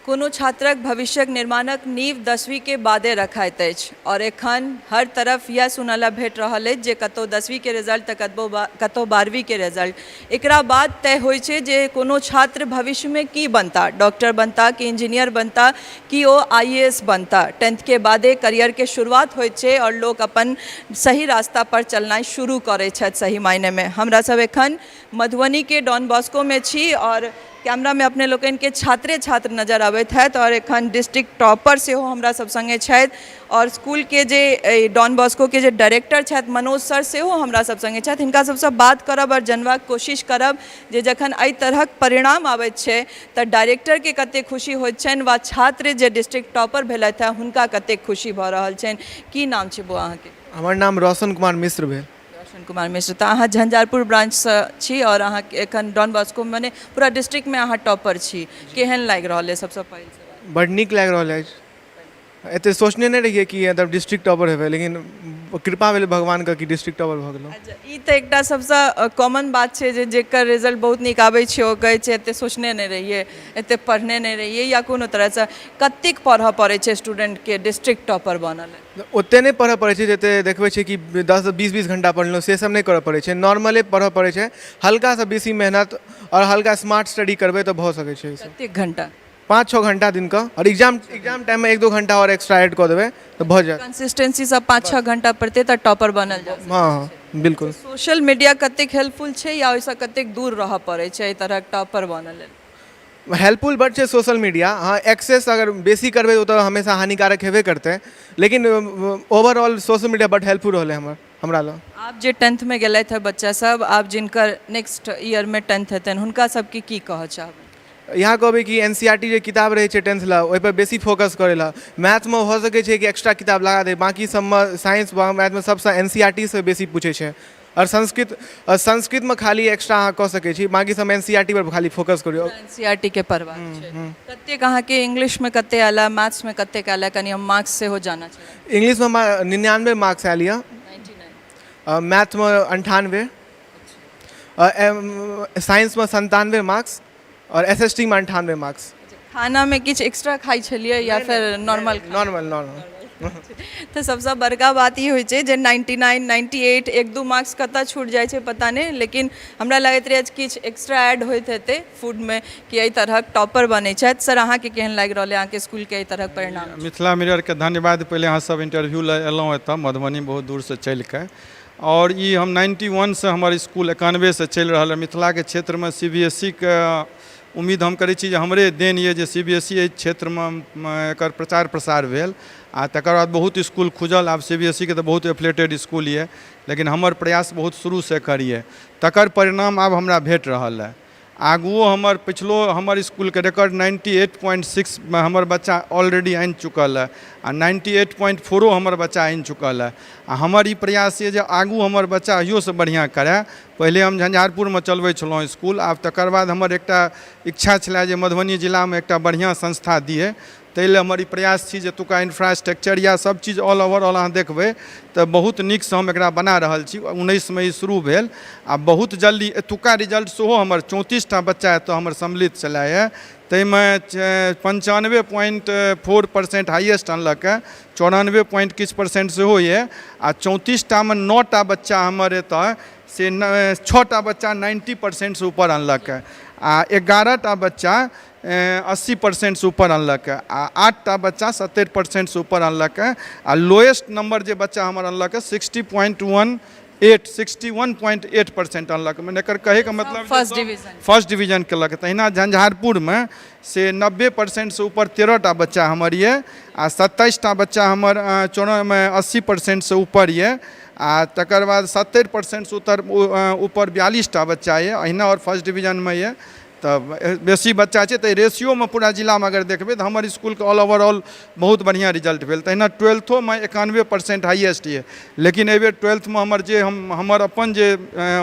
कोनो छात्रक भविष्यक निर्माणक नींव दसवींके बादे रखाइत अछि आओर एखन हर तरफ इएह सुनऽ लए भेट रहल अछि जे कतहु दसवींके रिजल्ट तऽ कतबो कतहु बारहवींके रिजल्ट। एकरा बाद तय होइ छै जे कोनो छात्र भविष्यमे की बनता, डॉक्टर बनता कि इंजीनियर बनता कि ओ आई ए एस बनता। टेंथके बादे करियरके शुरुआत होइत छै आओर लोक अपन सही रास्ता पर चलनाइ शुरू करै छथि सही मायनेमे। हमरा सब एखन मधुबनीके डॉन बॉस्कोमे छी आओर कैमरामे अपने लोकनिके छात्रे छात्र नजर अबैत हैत आओर एखन डिस्ट्रिक्ट टॉपर सेहो हमरा सब सङ्गे छथि आओर स्कूलके जे एहि डॉन बॉस्कोके जे डायरेक्टर छथि मनोज सर सेहो हमरा सब सङ्गे छथि। हिनका सबसँ बात करब आओर जनबाक कोशिश करब जे जखन एहि तरहक परिणाम अबैत छै तऽ डायरेक्टरके कतेक खुशी होइत छनि वा छात्र जे डिस्ट्रिक्ट टॉपर भेलथि हँ हुनका कतेक खुशी भऽ रहल छनि। की नाम छै बौआ अहाँके? हमर नाम रोशन कुमार मिश्र भेल। रोशन कुमार मिश्र, तऽ अहाँ झंझारपुर ब्रांचसँ छी आओर अहाँ एखन डॉन बॉस्को मने पूरा डिस्ट्रिक्टमे अहाँ टॉपर छी, केहन लागि रहल अइ सबसँ पहिल सवाल? बड्ड नीक लागि रहल अछि। एते सोचने नहि रहियै कि मतलब डिस्ट्रिक्ट टॉपर हेबै, लेकिन कृपा भेलै भगवानके कि डिस्ट्रिक्ट टॉपर भऽ गेलहुँ। अच्छा, ई तऽ एकटा सबसँ कॉमन बात छै जे जेकर रिजल्ट बहुत नीक आबै छै ओ कहै छै एते सोचने नहि रहियै, एते पढ़ने नहि रहियै या कोनो तरहसँ। कतेक पढ़ऽ पड़ै छै स्टूडेंटके डिस्ट्रिक्ट टॉपर बनऽ लेल? ओतेक नहि पढ़ऽ पड़ै छै जतेक देखबै छै कि 10 20 20 घण्टा पढ़लहुँ, से सब नहि करऽ पड़ै छै। नॉर्मले पढ़ऽ पड़ै छै, हल्कासँ बेसी मेहनत आओर हल्का स्मार्ट स्टडी करबै तऽ भऽ सकै छै। कतेक घण्टा? 5-6 घण्टा दिनके, आओर एग्जाम टाइममे 1-2 घण्टा आओर एक्स्ट्रा एड कऽ देबै तऽ भऽ जायत। कंसिस्टेंसीसँ 5-6 घण्टा पढ़तै तऽ टॉपर बनल जा सकै? हँ, बिल्कुल। सोशल मीडिया कतेक हेल्पफुल छै या ओहिसँ कतेक दूर रहऽ पड़ै छै एहि तरहक टॉपर बनऽ लेल? हेल्पफुल बड्ड छै सोशल मीडिया। हँ, एक्सेस अगर बेसी करबै ओ तऽ हमेशा हानिकारक हेबे करतै, लेकिन ओवरऑल सोशल मीडिया बड्ड हेल्पफुल रहलै हमरा लए। आब जे टेंथमे गेलथि हँ बच्चा सब, आब जिनकर नेक्स्ट ईयरमे टेंथ हेतनि, हुनका सबके की कहऽ चाहबै? इएह कहबै कि एन सी आर टी जे किताब रहै छै टेंथ लए, ओहिपर बेसी फोकस करै लए। मैथमे भऽ सकै छै कि एक्स्ट्रा किताब लगा दै, बाँकी सबमे साइंस मैथमे सबसँ एन सी आर टी सँ बेसी पूछै छै। आओर संस्कृतमे खाली एक्स्ट्रा अहाँ कऽ सकै छी, बाँकी सब एन सी आर टी पर खाली फोकस करियौ। एन सी आर टी के पढ़बाक छै। कतेक अहाँके इंग्लिशमे कतेक आयल है, मैथ्समे कतेक आयल है, कनि हम मार्क्स सेहो जानऽ चाहब। इंग्लिशमे हमरा 99 मार्क्स आयल यऽ, मैथमे 98, साइंसमे 97 मार्क्स आओर एस एस टी मे 98 मार्क्स। खानामे किछु एक्स्ट्रा खाइ छलियै या फेर नॉर्मल? नॉर्मल। तऽ सबसँ बड़का बात ई होइ छै जे 99, 98, 1-2 मार्क्स कतऽ छूटि जाइ छै पता नहि, लेकिन हमरा लगैत रहै किछु एक्स्ट्रा ऐड होइत हेतै फूडमे कि एहि तरहक टॉपर बनै छथि। सर, अहाँके केहन लागि रहल अइ अहाँके स्कूलके एहि तरहक परिणाम? मिथिला मिररके धन्यवाद, पहिले अहाँ सब इंटरव्यू लए एलहुँ एतऽ मधुबनी बहुत दूरसँ चलिके, आओर ई हम 91सँ हमर इसकुल 91सँ चलि रहल अइ। मिथिलाके क्षेत्रमे सी बी एस ई के उम्मीद हम करै छी जे हमरे देन यऽ जे सी बी एस ई एहि क्षेत्रमे एकर प्रचार प्रसार भेल आ तकर बाद बहुत इसकुल खुजल। आब सी बी एस ई के तऽ बहुत एफिलेटेड इसकुल यऽ, लेकिन हमर प्रयास बहुत शुरूसँ एकर यऽ, तकर परिणाम आब हमरा भेट रहल अइ। आगुओ हमर पिछलो हमर इसकुलके रिकॉर्ड 98.6मे हमर बच्चा ऑलरेडी आनि चुकल अइ आ 98.4 हमर बच्चा आनि चुकल अइ। आ हमर ई प्रयास यऽ जे आगू हमर बच्चा अहियोसँ बढ़िआँ करय। पहिले हम झंझारपुरमे चलबै छलहुँ इसकुल, आब तकर बाद हमर एकटा इच्छा छलए जे मधुबनी जिलामे एकटा बढ़िआँ संस्था दियै, ताहि लए हमर ई प्रयास छी जे एतुका इन्फ्रास्ट्रक्चर या सब चीज ऑल ओवरऑल अहाँ देखबै तऽ बहुत नीकसँ हम एकरा बना रहल छी। 19मे ई शुरू भेल आ बहुत जल्दी एतुका रिजल्ट सेहो हमर 34टा बच्चा एतऽ हमर सम्मिलित छलए, ताहिमे 95.4% हाइएस्ट अनलक हँ, 94 पॉइंट किछु परसेंट सेहो यऽ। आ 34टामे 9टा बच्चा हमर एतऽ से 6टा बच्चा 90%सँ ऊपर अनलक हँ आ 11टा बच्चा 80%सँ ऊपर अनलक हँ आ 8टा बच्चा 70%सँ ऊपर अनलक हँ। आ लोएस्ट नम्बर जे बच्चा हमर अनलक हँ 60.18, 61.8% अनलक। मने एकर कहैके मतलब फर्स्ट डिवीजन, फर्स्ट डिवीजन केलक। तहिना झंझारपुरमे से 90%सँ ऊपर 13टा बच्चा हमर यऽ आ 27टा बच्चा हमर चौरानवे 80%सँ ऊपर यऽ आ तकर बाद 70%सँ ऊपर 42टा बच्चा यऽ। अहिना आओर फर्स्ट डिवीजनमे यऽ, तऽ बेसी बच्चा छै तऽ रेशियोमे पूरा जिलामे अगर देखबै तऽ हमर इसकुलके ऑल ओवरऑल बहुत बढ़िआँ रिजल्ट भेल। तहिना ट्वेल्थोमे 91% हाइएस्ट यऽ, लेकिन एहिबेर ट्वेल्थमे हमर जे हम हमर अपन जे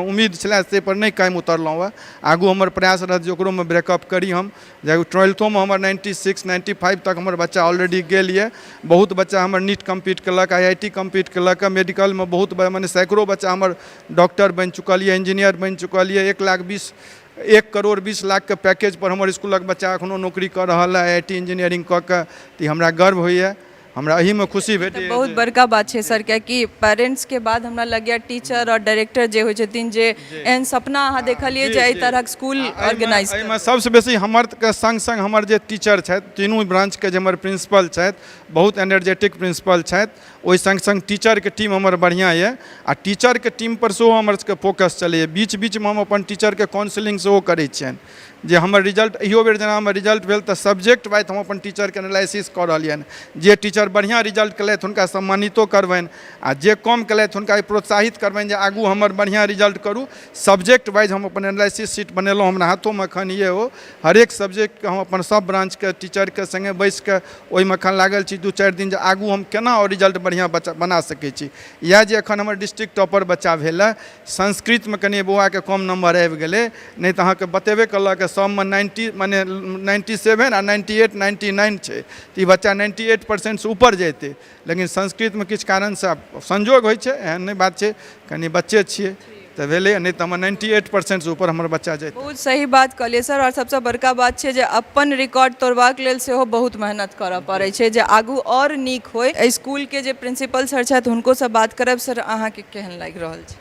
उम्मीद छलै से पर नहि कायम उतरलहुँ हँ। आगू हमर प्रयास रहत जे ओकरोमे ब्रेकअप करी हम। जे ट्वेल्थोमे हमर 96, 95 तक हमर बच्चा ऑलरेडी गेल यऽ। बहुत बच्चा हमर नीट कम्प्लीट केलक, आई I T complete केलक, मेडिकलमे बहुत मने सैकड़ो बच्चा हमर डॉक्टर बनि चुकल यऽ, इंजीनियर बनि चुकल यऽ। 1 लाख 20 1 करोड़ 20 लाखके पैकेजपर हमर इसकुलक बच्चा एखनो नौकरी कऽ रहल है आईआईटी इंजीनियरिंग कऽ कऽ। तऽ ई हमरा गर्व होइए, हमरा एहिमे खुशी तऽ भेटैए। बहुत बड़का बात छै सर, कियाकि पेरेंट्स के बाद हमरा लगैए टीचर आओर डायरेक्टर जे होइ छथिन, जे एहन सपना अहाँ देखलियै जे एहि तरहक स्कूल ऑर्गेनाइज। एहिमे सबसँ बेसी हमर के सङ्ग सङ्ग हमर जे टीचर छथि, तीनू ब्रांचके जे हमर प्रिंसिपल छथि, बहुत एनर्जेटिक प्रिंसिपल छथि। ओहि सङ्ग सङ्ग टीचरके टीम हमर बढ़िआँ यऽ आ टीचरके टीमपर सेहो हमर सबके फोकस चलैए। बीच बीचमे हम अपन टीचरके काउंसिलिंग सेहो करै छियनि जे हमर रिजल्ट इहो बेर जेना हमर रिजल्ट भेल, तऽ सब्जेक्ट वाइज हम अपन टीचरके एनालिसिस कऽ रहलियनि। जे टीचर बढ़िआँ रिजल्ट केलथि, हुनका सम्मानितो करबनि आ जे कम केलथि, हुनका प्रोत्साहित करबनि जे आगू हमर बढ़िआँ रिजल्ट करू। सब्जेक्ट वाइज हम अपन एनालिसिस शीट बनेलहुँ, हमरा हाथोमे एखन यऽ ओ। हरेक सब्जेक्टके हम अपन सब ब्रांचके टीचरके सङ्गे बैसिके ओहिमे एखन लागल छी 2-4 दिन जे आगू हम केना आओर रिजल्ट बढ़िआँ बच्चा बना सकै छी। इएह जे एखन हमर डिस्ट्रिक्ट टॉपर बच्चा भेल हँ, संस्कृतमे कनि बौआके कम नम्बर आबि गेलै, नहि तऽ अहाँके बतेबे केलक सबमे 90, मने 97 आ 98, 99 छै, तऽ ई बच्चा 98%सँ ऊपर जैतै। लेकिन संस्कृतमे किछु कारणसँ, संजोग होइ छै, एहन नहि बात छै, कनि बच्चे छियै तऽ भेलै, नहि तऽ हमर 98%सँ ऊपर हमर बच्चा जेतै। बहुत सही बात कहलियै सर। आओर सबसँ बड़का बात छै जे अपन रिकॉर्ड तोड़बाक लेल सेहो बहुत मेहनत करऽ पड़ै छै जे आगू आओर नीक होइ। एहि स्कूलके जे प्रिंसिपल सर छथि, हुनको बात करब। सर, अहाँके केहन लागि रहल छै?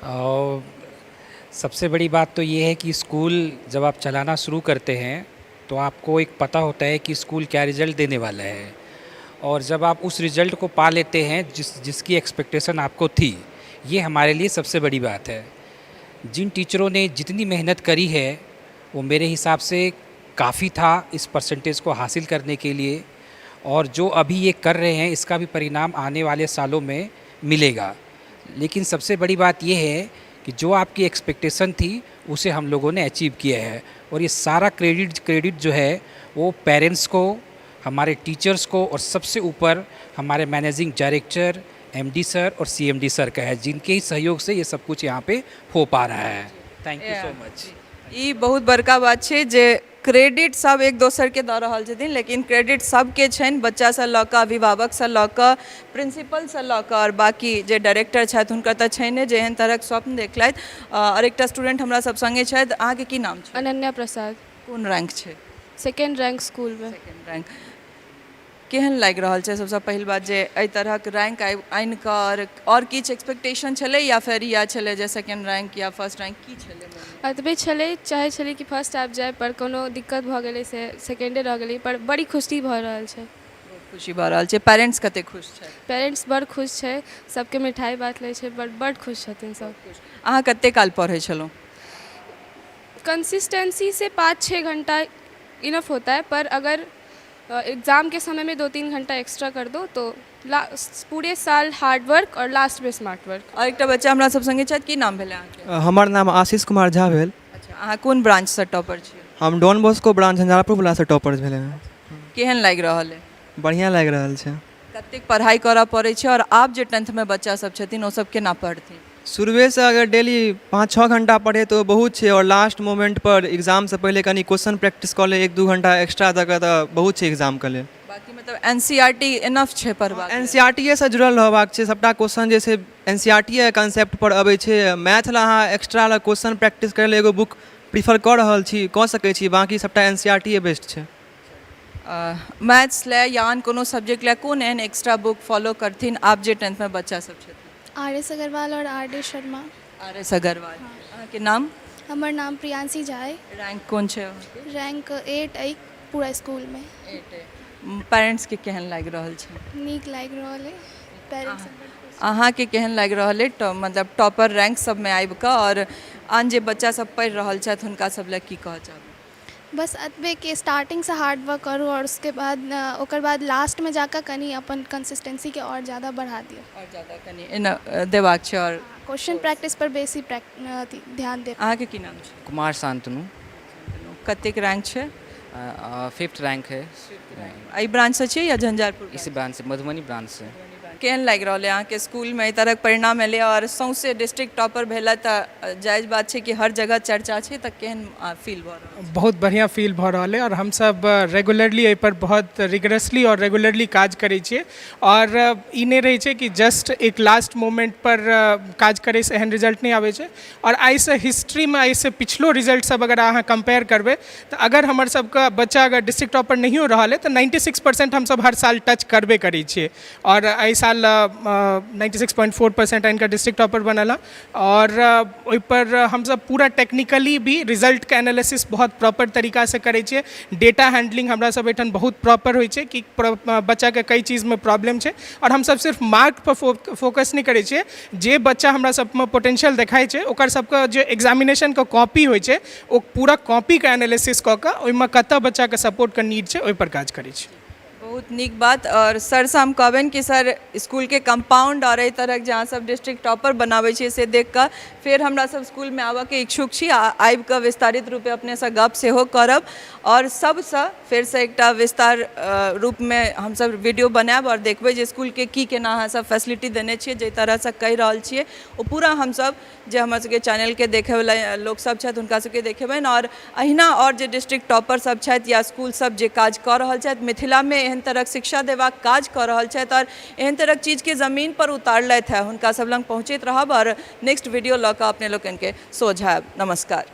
और सबसे बड़ी बात तो ये है कि स्कूल जब आप चलाना शुरू करते हैं, तो आपको एक पता होता है कि स्कूल क्या रिज़ल्ट देने वाला है और जब आप उस रिज़ल्ट को पा लेते हैं जिसकी एक्सपेक्टेशन आपको थी, ये हमारे लिए सबसे बड़ी बात है। जिन टीचरों ने जितनी मेहनत करी है, वो मेरे हिसाब से काफ़ी था इस परसेंटेज को हासिल करने के लिए और जो अभी ये कर रहे हैं, इसका भी परिणाम आने वाले सालों में मिलेगा। लेकिन सबसे बड़ी बात ये है कि जो आपकी एक्सपेक्टेशन थी, उसे हम लोगों ने अचीव किया है और ये सारा क्रेडिट क्रेडिट जो है, वो पेरेंट्स को, हमारे टीचर्स को और सबसे ऊपर हमारे मैनेजिंग डायरेक्टर, एमडी सर और सीएमडी सर का है, जिनके ही सहयोग से ये सब कुछ यहाँ पे हो पा रहा है। Thank you so much. ई बहुत बड़का बात छै जे क्रेडिट सब एक दोसरके दऽ रहल छथिन, लेकिन क्रेडिट सबके छनि, बच्चासँ लऽ कऽ, अभिभावकसँ लऽ कऽ, प्रिंसिपलसँ लऽ कऽ आओर बाँकी जे डायरेक्टर छथि, हुनकर तऽ छैने जे एहन तरहक स्वप्न देखलथि। आओर एकटा स्टूडेंट हमरा सब सङ्गे छथि। अहाँके की नाम छै? अनन्या प्रसाद। कोन रैंक छै? सेकेंड रैंक स्कूलमे। Second rank. केहन लागि रहल छै? सबसँ पहिल बात जे एहि तरहक रैंक आनि कऽ आओर किछु एक्सपेक्टेशन छलै या फेर इएह छलै जे सेकेंड रैंक या फर्स्ट रैंक, की छलै मोनमे? एतबे छलै, चाहै छलै कि फर्स्ट आबि जाय, पर कोनो दिक्कत भऽ गेलै से सेकेंडे रहि गेलै, पर बड़ी खुशी भऽ रहल छै। बहुत खुशी भऽ रहल छै। पेरेंट्स कतेक खुश छथि? पेरेंट्स बड़ खुश छै, सबके मिठाई बाँटले छै, बड़ बड़ खुश छथिन सब। अहाँ कते काल पढ़ै छलहुँ? कंसिस्टेंसी से 5-6 घंटा इनफ होता है, पर अगर एग्ज़ाम के समय में 2-3 घंटा एक्स्ट्रा कर दो तो लास्ट पूरे साल हार्ड वर्क और लास्ट में स्मार्ट वर्क। आओर एकटा बच्चा हमरा सब सङ्गे छथि। की नाम भेलै अहाँके? हमर नाम आशीष कुमार झा भेल। अच्छा, अहाँ कोन ब्रांचसँ टॉपर छियै? हम डॉन बॉस्को ब्रांच झंझारपुर वलासँ टॉपर भेलै हँ। केहन लागि रहल अइ? बढ़िआँ लागि रहल छै। कतेक पढ़ाइ करऽ पड़ै छै आओर आब जे टेंथमे बच्चा सब छथिन, ओ सब केना पढ़थिन? शुरुएसँ अगर डेली 5-6 घण्टा पढ़ै तऽ ओ बहुत छै आओर लास्ट मोमेन्टपर एग्जामसँ पहिले कनि क्वेश्चन प्रैक्टिस कऽ लै 1-2 घण्टा एक्स्ट्रा दऽ कऽ, तऽ बहुत छै एग्जामके लेल। बाकी मतलब एनसीईआरटी इनफ छै पढ़बाक एन सी आर टी सँ जुड़ल रहबाक छै। सभटा क्वेश्चन जे छै, एन सी आर टी कॉन्सेप्टपर अबै छै। मैथ लए अहाँ एक्स्ट्रा लए क्वेश्चन प्रैक्टिस करै लए एगो बुक प्रीफर कऽ रहल छी, कऽ सकै छी। बाँकी सभटा N C R T based छै। मैथ्स लए या आन कोनो सब्जेक्ट लए कोन एहन एक्स्ट्रा बुक फॉलो करथिन आब जे टेंथमे बच्चा सब छथिन? आर एस अग्रवाल आओर R D Sharma. R S Agrawal. अहाँके नाम? हमर नाम प्रियांशी झा अइ। रैंक कोन छै अहाँके? रैंक 8 अइ पूरा स्कूलमे। पेरेंट्सके केहन लागि रहल छै? नीक लागि रहल अइ, पेरेंट्स सब बड खुश। अहाँके केहन लागि रहल अइ, मतलब टॉपर रैंक सबमे आबि कऽ, आओर आन जे बच्चा सब पढ़ि रहल छथि, हुनका सब लए की कहऽ चाहबै? बस एतबे कि स्टार्टिंगसँ हार्ड वर्क करू आओर उसके बाद, ओकर बाद लास्टमे जाकऽ कनि अपन कंसिस्टेंसीके आओर ज्यादा बढ़ा दियौ। आओर ज्यादा कनि एना देबाक छै आओर क्वेश्चन प्रैक्टिस पर बेसी अथी ध्यान देब। अहाँके की नाम छै? कुमार शांतनु। कतेक रैंक छै? फिफ्थ रैंक है। एहि ब्रांचसँ छियै या झंझारपुर? इसी ब्रांच से, मधुबनी ब्रांच से। केहन लागि रहल अइ अहाँके स्कूलमे एहि तरहक परिणाम एलै आओर सौँसे डिस्ट्रिक्ट टॉपर भेलै तऽ जायज बात छै कि हर जगह चर्चा छै, तऽ केहन फील भऽ रहल? बहुत बढ़िआँ फील भऽ रहल अइ, आओर हमसब रेगुलरली एहिपर बहुत रिगरसली आओर रेगुलरली काज करै छियै, आओर ई नहि रहै छै कि जस्ट एक लास्ट मोमेन्टपर काज करैसँ एहन रिजल्ट नहि आबै छै। आओर आइसँ हिस्ट्रीमे एहिसँ पिछलो रिजल्ट सब अगर अहाँ कम्पेयर करबै तऽ अगर हमर सबके बच्चा अगर डिस्ट्रिक्ट टॉपर नहियो रहल अइ तऽ 96% हमसब हर साल टच करबे करै छियै, आओर एहि साल 96.4% आनिकऽ डिस्ट्रिक्ट टॉपर बनल हँ। आओर ओहिपर हमसब पूरा टेक्निकली भी रिजल्टके एनालिसिस बहुत प्रॉपर तरीकासँ करै छियै। डेटा हैंडलिंग हमरा सब एहिठाम बहुत प्रॉपर होइ छै कि बच्चाके कई चीजमे प्रॉब्लम छै, आओर हमसब सिर्फ मार्कपर फोकस नहि करै छियै। जे बच्चा हमरा सबमे पोटेंशियल देखाइ छै, ओकर सबके जे एग्जामिनेशनके कॉपी होइ छै, ओ पूरा कॉपीके एनालिसिस कऽ कऽ ओहिमे कतऽ बच्चाके सपोर्टके नीड छै, ओहिपर काज करै छी। बहुत नीक बात। आओर सरसँ हम कहबनि कि सर, इसकुलके कम्पाउंड आओर एहि तरहक जे अहाँ सब डिस्ट्रिक्ट टॉपर बनाबै छियै से देख कऽ फेर हमरा सब इसकुलमे आबऽके इच्छुक छी, आ आबि कऽ विस्तारित रूपे अपनेसँ गप सेहो करब, आओर सबसँ फेरसँ एकटा विस्तार रूपमे हमसब वीडियो बनायब आओर देखबै जे इसकुलके की केना अहाँ सब फैसिलिटी देने छियै। जाहि तरहसँ कहि रहल छियै ओ पूरा हमसब जे हमर सबके चैनलके देखैवला लोकसब छथि हुनका सबके देखेबनि, आओर अहिना आओर जे डिस्ट्रिक्ट टॉपर सब छथि या इसकुल सब जे काज कऽ रहल छथि, मिथिलामे एहन तरहक शिक्षा देबाक काज कऽ रहल छथि आओर एहन तरहक चीजके जमीनपर उतारलथि हँ, हुनका सब लग पहुँचैत रहब आओर नेक्स्ट वीडियो लऽ कऽ अपने लोकनिके सोझायब। नमस्कार।